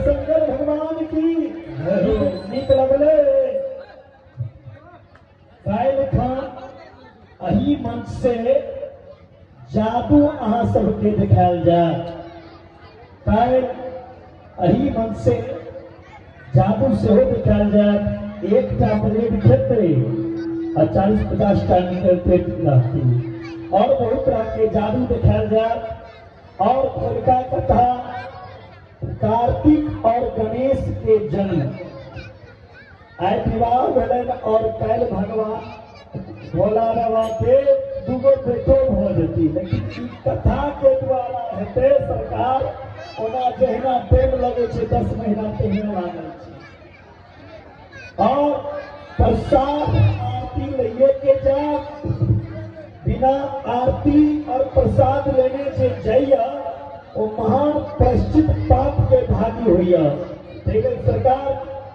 शंकर भगवान की। नीक लगलै। काल्हि खान एहि मंच से जादू अहाँ सबके देखायल जायत। काल्हि एहि मंच से जादू सेहो देखायल जायत। एकटा ब्रेड खेतै आ 40-50 टा निकलते रहती और बहुत तरह के जादू देखायल जायत। और कौलका कथा कार्तिक और गणेश के जन्म, आइ विवाह भेलनि और काल्हि भगवान भोला बाबा के दूगो बेटो भऽ जेती, लेकिन ई कथा के द्वारा हेतै सरकार। ओना जहिना टाइम लगै छै 10 महीना तहिना लागै छै। और प्रसाद आरती लैए के जायब, बिना आरती और प्रसाद लेने जे जाइया ओ महा